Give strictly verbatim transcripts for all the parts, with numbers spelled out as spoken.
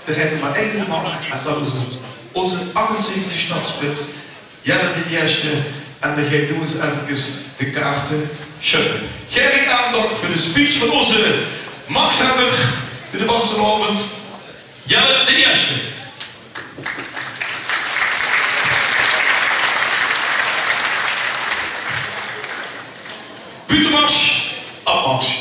D'r geit d'r mer eine de mach, en dat is ózze achtenzeventigste stadsprins, Jelle d'n Ierste. En dae geit noe ins efkes de kaarte sjudde. Gaef ich aandach veur de speech van ózze machthebber veur de vastelaovend, Jelle d'n Ierste. Buuttemars, opmars.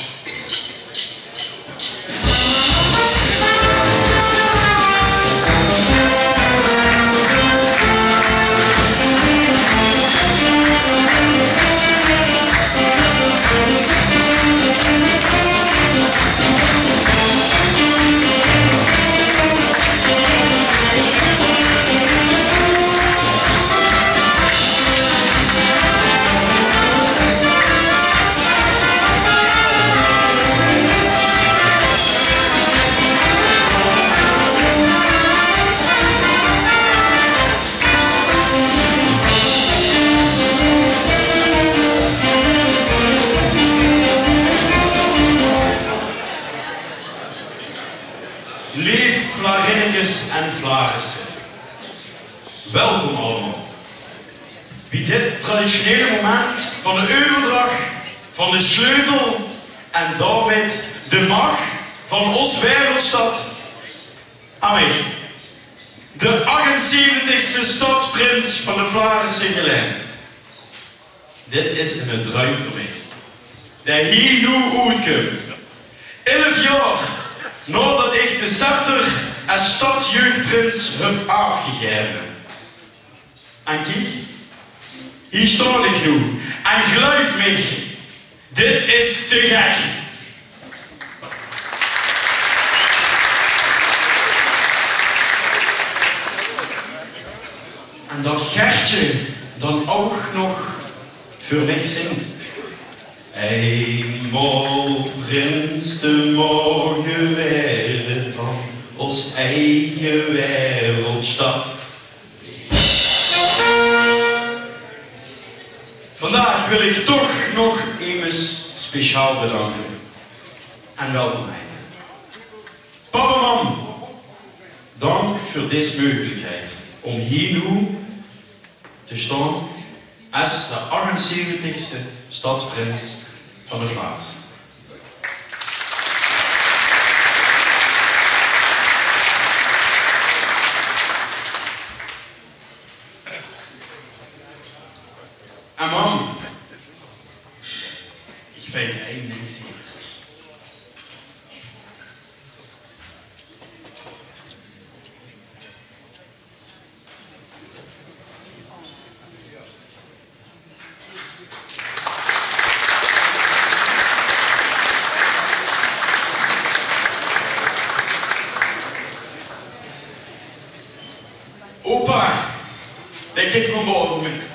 Leef Flarinnekes en Flarisse, welkom allemaol bie dit traditionele moment van de euverdrach van de sleutel en daomit de mach van ós waereldstad aan mich, de achtenzeventigste stadsprins van de Flaarisse Gelaen. Dit is eine druim veur mich, dae hie noe oetkump. Elf jaor naodet ich de scepter es stadsjeugdprins höb aafgegaeve. En kiek, hie staon ich noe. En geluif mich, dit is te gek. En dat Gertje dan ouch nog veur mich zingk. Einmaol prins te moge waere van ós eige waereldstad. Vandaag wil ich toch nog emes speciaal bedanke en welkom heite. Pap en mam, dank veur dees meugelikheid óm hie noe te staon es de achtenzeventigste stadsprins van de Vlaamse. En mam, ich weit ein ding zeker. Opa, dae kiek van bove mit.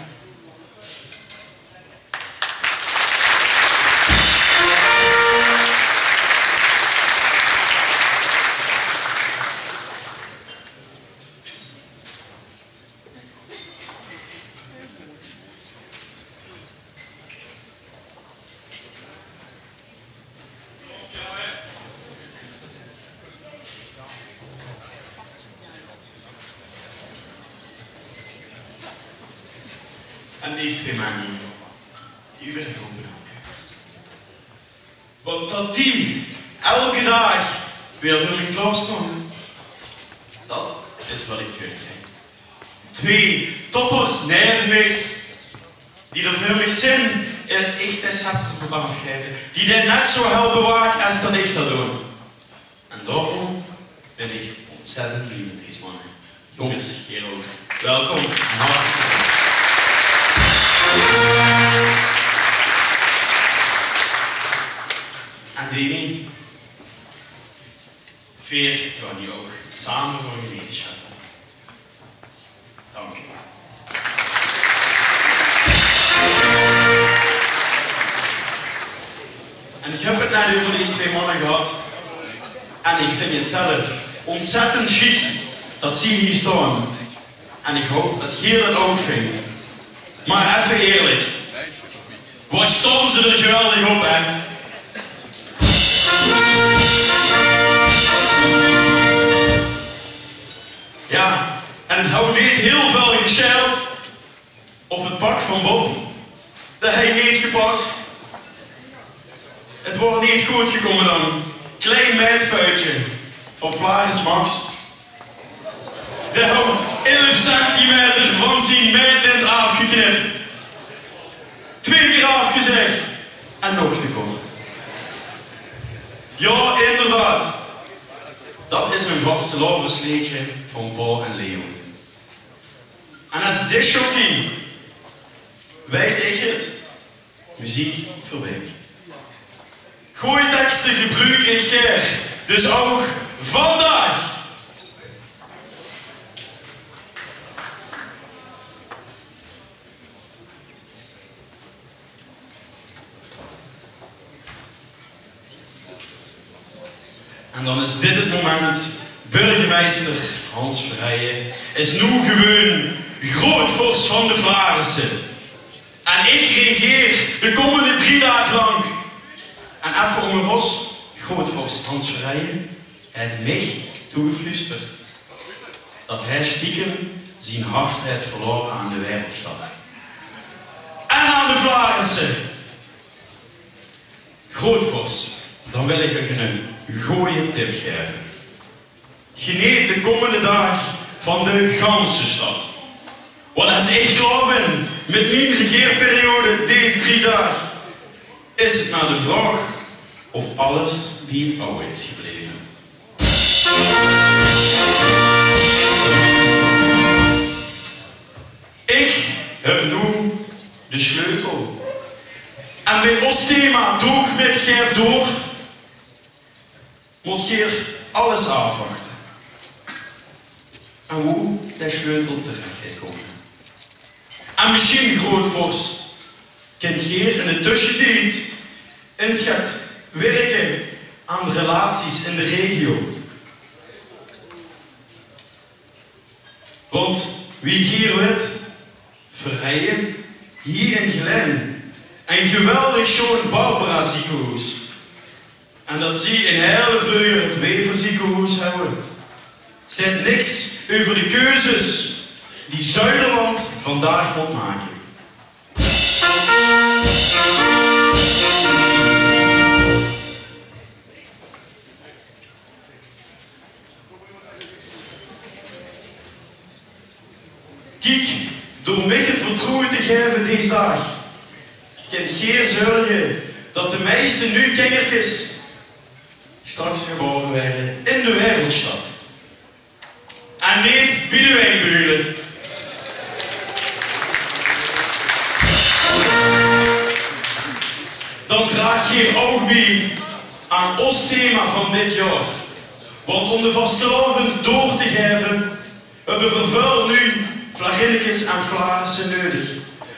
En dees twee man hie, die wil ich ouch bedanke. Want dat die elke daag weer veur mich klaorstaon, dat is wat ich noots vergaet. Twee toppers naeve mich, die d'r veur mich zeen es ich de scepter mót aafgaeve, die det net zo hel bewaak es dat ich dat doon. En daoróm bön ich óntzèttend blie mit dees manne. Jónges, Gero, welkom en hartstikke bedank. En Deni, veer gaon hie ouch same van genete, sjat. Dank uch. En ich höb 't net euver dees twee manne gehad. En ich vinj 't zelf óntzèttend sjiek dat zie hie staon. En ich haop dat geer dat ouch vinjt. Mer effe eerlik. Wat staon ze d'r geweldig op, hè? Jao, en 't haw neet hiel väöl gesjeild of 't pak van Bob, det haw neet gepas. 't Waor neet good gekómme dan. Klein maedfuitje van Flaris Max. Dae haw elf centimeter van zien maedlint aafgeknip. Twee kier aafgezègk en nog te kort. Jao, inderdaad. Dat is ein vastelaovesleedje van Paul en Leon. En es discjockey weit ich 't. Meziek veur dich. Gooj tekste gebroek ich gaer, dus ouch vandaag. En dan is dit 't moment. Burgemeister Hans Verheijen is noe gewoon groeatvors van de Flarisse. En ich regeer de kómmende drie daag lank. En effe ónger ós, groeatvors Hans Verheijen haet mich toegefluusterd det hae stiekem zien hart haet verlaore aan de Waereldsjtad. En aan de Flarisse. Groeatvors, dan wil ich uch ein gooje tip gaeve. Geneet de kómmende daag van de ganse sjtad. Want es ich klaor bin mit mien regeerperiode dees drie daag, is 't mer de vraog of alles bie 't awwe is gebleve. Ich höb noe de sjleutel. En mit ós thema Doog mit, gaef door mót geer alles aafwachte. En wo de sjleutel terech geit kómme. En mesjien, groeatvors, kint geer in de tössetied ins gaon wirke aan de relaties in de regio. Want wie geer wit, Verheijen hie in Gelaen ein geweldig sjoon Barbara-ziekehoes. En det zie in Heële vreuger 't Wever-ziekehoes höbbe, zaet niks euver de keuzes die Zuiderland vandaag mót make. Kiek, door mich 't vertroewe te gaeve dees daag, kint geer zörge det de meiste nuuj kinjerkes sjtraks gebaore waere in de Waereldsjtad. En neet bie de Wienbeule. Dan draag geer ouch bie aan ós thema van dit jaor. Want óm de vastelaovend door te gaeve, höbbe v'r väöl nuuj Flarinnekes en Flarisse neudig.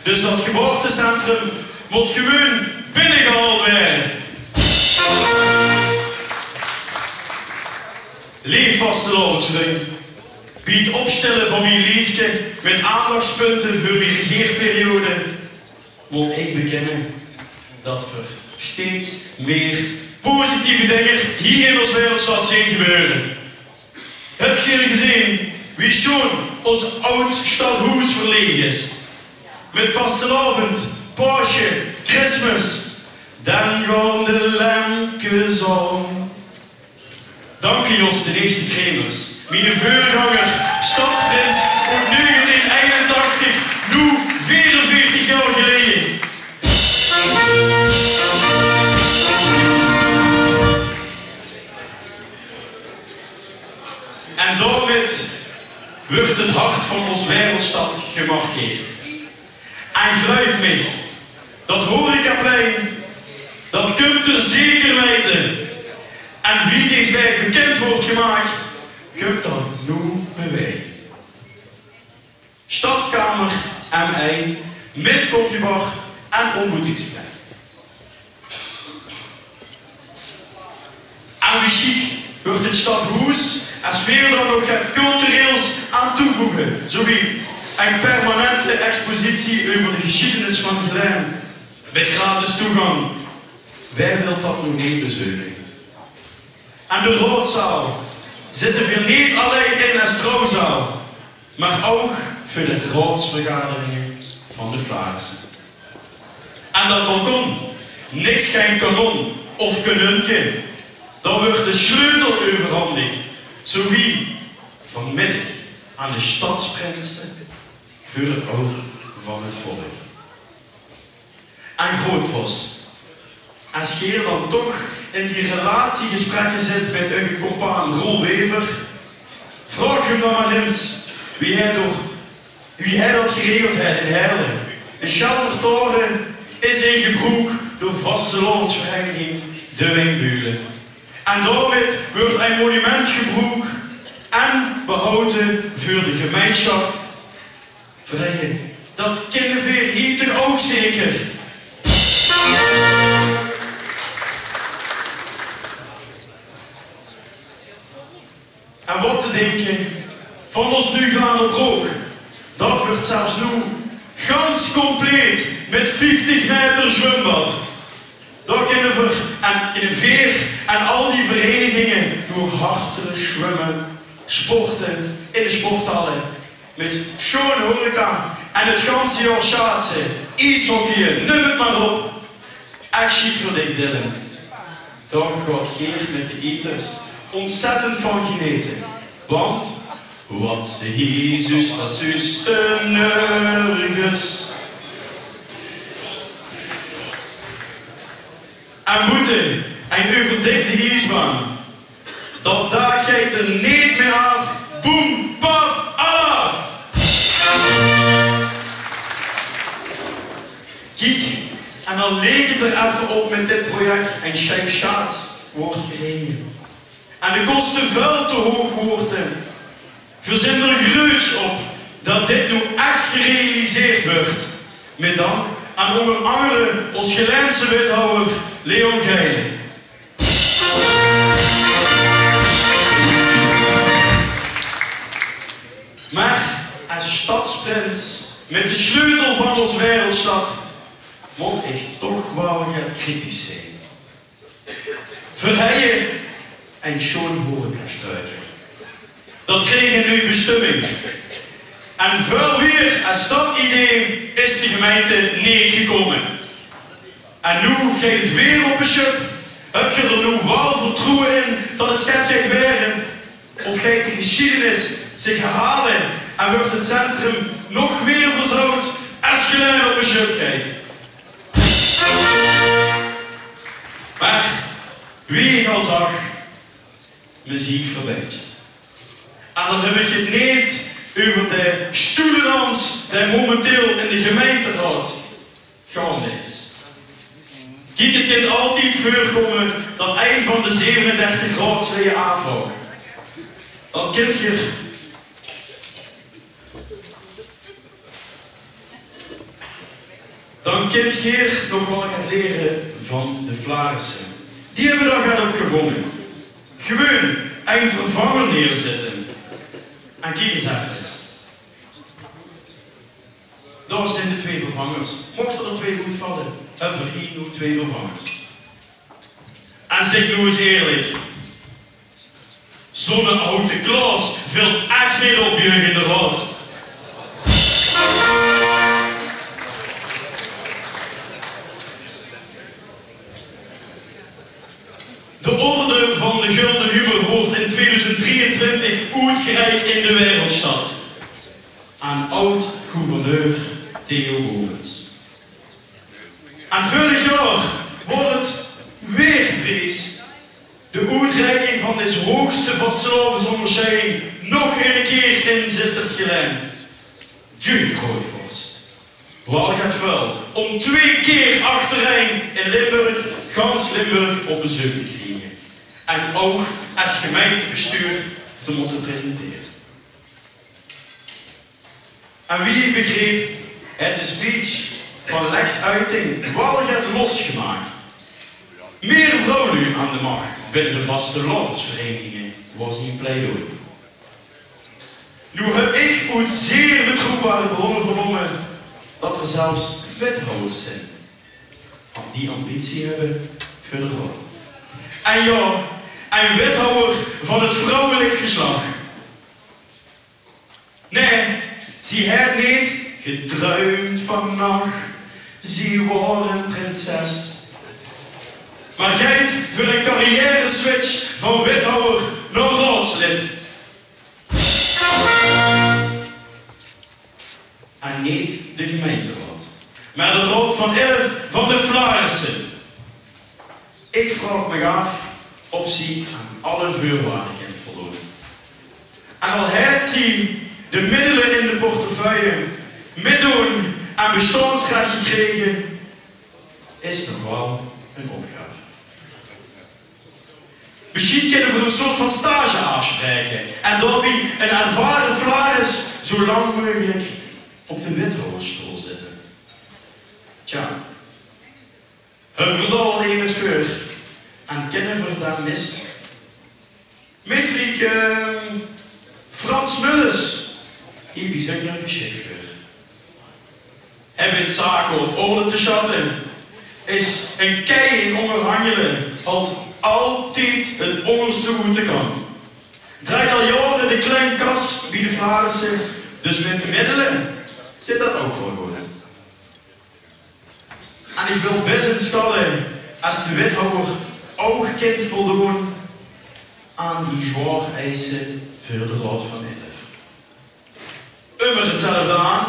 Dus det geboortecentrum mót gewoon binnegehaold waere. Leef vastelaovesvrunj, bie 't opstelle van mien lieske mit aandachtspunte veur mien regeerperiode mót ich bekinne det v'r steeds mier positieve dinger hie in ós Waereldsjtad zeen gebeure. Höb geer gezeen wie sjoon ós aad sjtadhoes verlege is? Mit vastelaovend, Paosje, Christmas, dan gaon de lempkes aan. Danke Jos d'n Ierste Cremers, miene veurganger, sjtadsprins oet negentien einentachtig, noe veerenveertig jaor geleje. En daomit wuuert 't hart van ós Waereldsjtad gemarkeerd. En geluif mich, det horecaplein, det kump d'r zeker weite. En wie dees waek bekind wuuert gemaak, kump dan noe bie. Sjtadskamer M ein mit koffiebar en óntmoetingsplein. En wie sjiek wuuert 't sjtadhoes es veer dao nog get cultureels aan toevoege, zowie ein permanente expositie euver de gesjiedenis van Gelaen, mit gratis toegank. Wae wilt det noe neet bezeuke? En de raodzaal, zitte veer neet allein in de trouwzaal, mer ouch veur de raodsvergaderinge van de Flaarisse. En dat balkon, niks gein kanon of kanunke, dao wuuert de sleutel euverhandig, zowie vanmiddig aan de sjtadsprinse veur 't oug van 't volk. En Groeatvors, es geer dan toch in die relatiegesprekke zit mit eur compaan Roel Wever, vraog 'm dan mer ins wie hae door, wie hae dat geregeld haet in Heële. De Sjelmer Taore is in gebroek door vastelaovesvereiniging De Wingbuule. En daomit wuuert ein monument gebroek en behaoje veur de gemeinsjap Verheije, dat kinne veer hie toch ouch zeker? En wat te dinke van ós nuuj Glaner Brook? Dat wuuert zelfs noe gans compleet mit vieftig maeter zwumbad. Dao kinne veer en, kinne veer en al die vereiniginge noe hartelik zwumme, sporte in de sporthalle. Mit sjoon horeca en 't ganse jaor sjaatse, ieshockeje, num 't mer op. Ech sjiek veur dich, Dylan. Dao gaot geer mit de ieters óntzèttend van genete. Want wat ze hie zuus, dat zuus te nörges. En boete, ein euverdikte iesbaan. Dat daak geit d'r neet mie aaf. Boem, paf, alaaf! Kiek, en dan leek 't d'r effe op mit dit project. Ein sjeif sjaats wuuert gereje. En de koste väöl te hoog wuuerte. Veer zeen d'r gruuts op dat dit noe ech gerealiseerd wuuert. Mit dank aan ónger angere ós Gelaense wethouwer Leon Geilen. Mer es sjtadsprins mit de sjleutel van ós waereldssjtad mót ich toch waal get kritisch zeen. Verheije, ein sjoon horecastruutje. Dat kreeg ein nuuj besjtumming. En väöl wiejer es dat idee is de gemeinte neet gekómme. En noe geit 't weer op de sjup. Höb geer d'r noe waal vertroewe in dat 't get geit waere? Of geit de gesjiedenis zich herhaole en wuuert 't centrum nog mieë verzout es Gelaen op de sjup geit? Mer, wie ich al zag, meziek verbindj. En dan höb ich 't neet euver de sjtoeledans dae momenteel in de gemeinteraod gaonde is. Kiek, 't kint altied veurkómme dat ein van de zevenendertig raodslede aafvalt. Dan kint geer Dan kint geer nog waal get liere van de Flaarisse. Die höbbe dao get op gevónje. Gewoon ein vervanger neerzitte. En kiek ins effe. Dao zeen de twee vervangers. Mochte d'r twee oetvalle, höbbe veer hie noe twee vervangers. En zèk noe ins ierlik. Zónne aute Klaos vilt ech neet op bie uch in de raod. De Orde van de Gulden Humor wuuert in tweeduizend drieëntwintig oetgereik in de Waereldstad aan oud-gouverneur Theo Bovens. En veurig jaor woort 't weer pries. De oetreiking van dees hoogste vastelaovesóngersjeiding nog ein kier in Zitterd-Gelaen. Djeu, Groeatvors. Waal get väöl óm twee kier achterein in Limburg, gans Limburg op bezeuk te kriege. En ouch es gemeintebestuur te mótte presentere. En wie ich begreep, haet de speech van Lex Uiting waal get losgemaak. Mieë vrouwluuj aan de mach binne de vastelaovesvereiniginge waor zien pleidooi. Noe höb ich oet zeer betroewbare brónne vernómme dat d'r zelfs wethouwers zeen die ambitie höbbe veur de raod. En jao, Ein withouwer van het vrouwelik geslach. Nae, zie haet neet gedruimp vannach, zie waor ein prinses. Mer geit veur ein carrièreswitch van withouwer nao raodslid. En neet de gemeinteraod, mer de raod van elf van de Flaarisse. Ich vraog mich aaf of zie aan alle veurwaarde kint voldoon. En al haet zie de middele in de portefeuille, mitdoon aan bestaonsrech gekrege, is nog waal ein opgaaf. Mesjien kinne v'r ein soort van stage aafspraeke en daobie ein ervare Flaaris zo lang meugelik op de withouwersstool zitte. Tja, höbbe v'r dao al emes veur en kinne v'r dae misse? Mich liek, ehm, Frans Mullers hie bezunder gesjik veur. Hae wit zake op orde te sjatte, is ein kei in óngerhanjele, haolt altied het óngerste oet de kan. Drejt al jaore de klein kas bie de Flaarisse, dus mit de middele zit det ouch waal good. En ich wil bès insjatte es de withouwer ouch kint voldoon aan die zwaor eise veur de Raod van Elf. Ummer hetzelfde aan,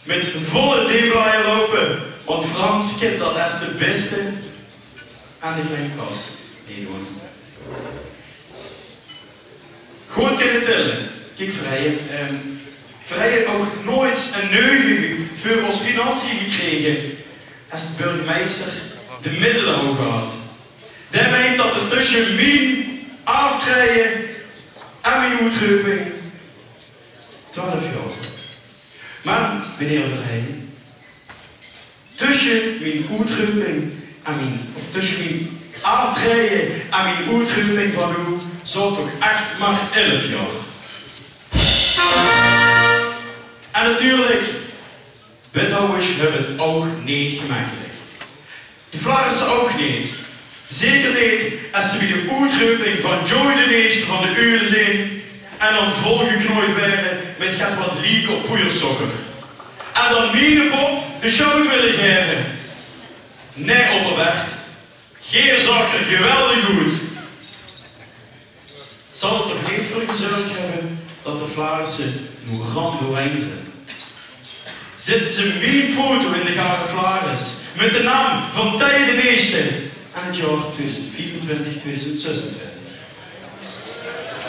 mit volle teemlajer loupe, want Frans kint det es de bèste en de klein kas neet doon. Good kinne tèlle. Kiek, v'r haje, ehm, v'r haje ouch noeits ein neuge veur ós financiën gekrege es de burgemeister de middele haw gehad. Dae meint det d'r tösse mien aaftraeje en mien oetreuping twelf jaor zit. Mer, meneer Verheyen, tösse mien oetreuping en mien, of tösse mien aaftraeje en mien oetreuping van noe zaot toch ech mer elf jaor. En natuurlik, withouwers höbbe het ouch neet gemekkelik. De Flaarisse ouch neet. Zeker neet es ze bie de oetreuping van Joey d'n Ierste van de Uule zeen en dan volgeknoeid waere mit get wat liek op poeiersokker. En dan miene pop de sjout wille gaeve. Nae, opperbert. Geer zaogt d'r geweldig oet. Zal het toch neet veur gezörg höbbe det de Flaarisse noe random ein zeen? Zit ze mien foto in de Gare Flaaris mit de naam van Thei d'n Ierste en het jaor tweeduizend viefentwintig, tweeduizend zesentwintig?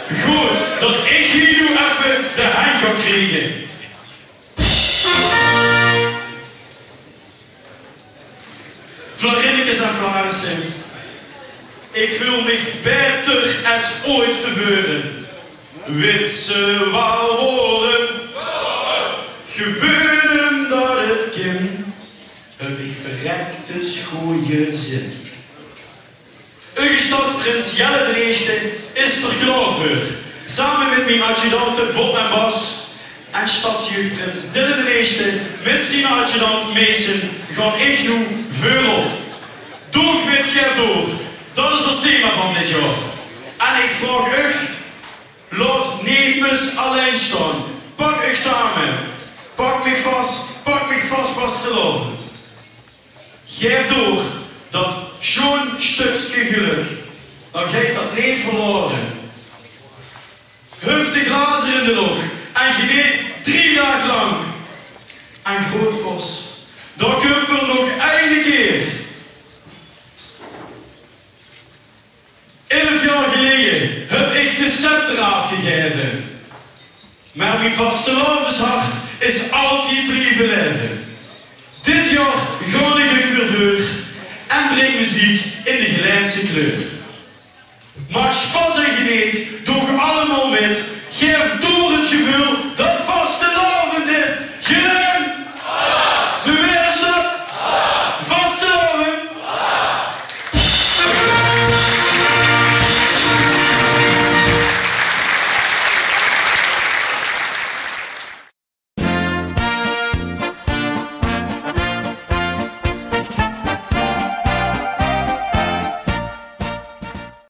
Good det ich hie noe effe de heng gaon kriege. Flarinnekes en Flaarisse, ich veul mich baeter es oeats te veure. Wits se waal waorum? Gewoon umdet het kin, höb ich verrektes gooje zin. Eur stadsprins Jelle d'n Ierste is d'r klaor veur. Same mit mien adjudante Bob en Bas en stadsjeugprins Dille d'n Ierste mit zien adjudant Mason gaon ich noe veurop. Doog mit, gaef door. Det is ós thema van dit jaor. En ich vraog uch: laot nemes allein staon. Pak uch same. Pak mich vas, pak mich vas, vastelaovend. Gaef door det sjoon stökske gelök, dan geit det neet verlaore. Huf de glazer in de loch en geneet drie daag lang. En Groot Vors, dao kump 'r nog eine kier. Elf jaor geleje höb ich de scepter aafgegaeve, mer mien vastelaoveshart is altied blieve laeve. Dit jaor gaon ich uch weer veur en breng meziek in de Gelaense kleur. Maak spas en geneet, doog alle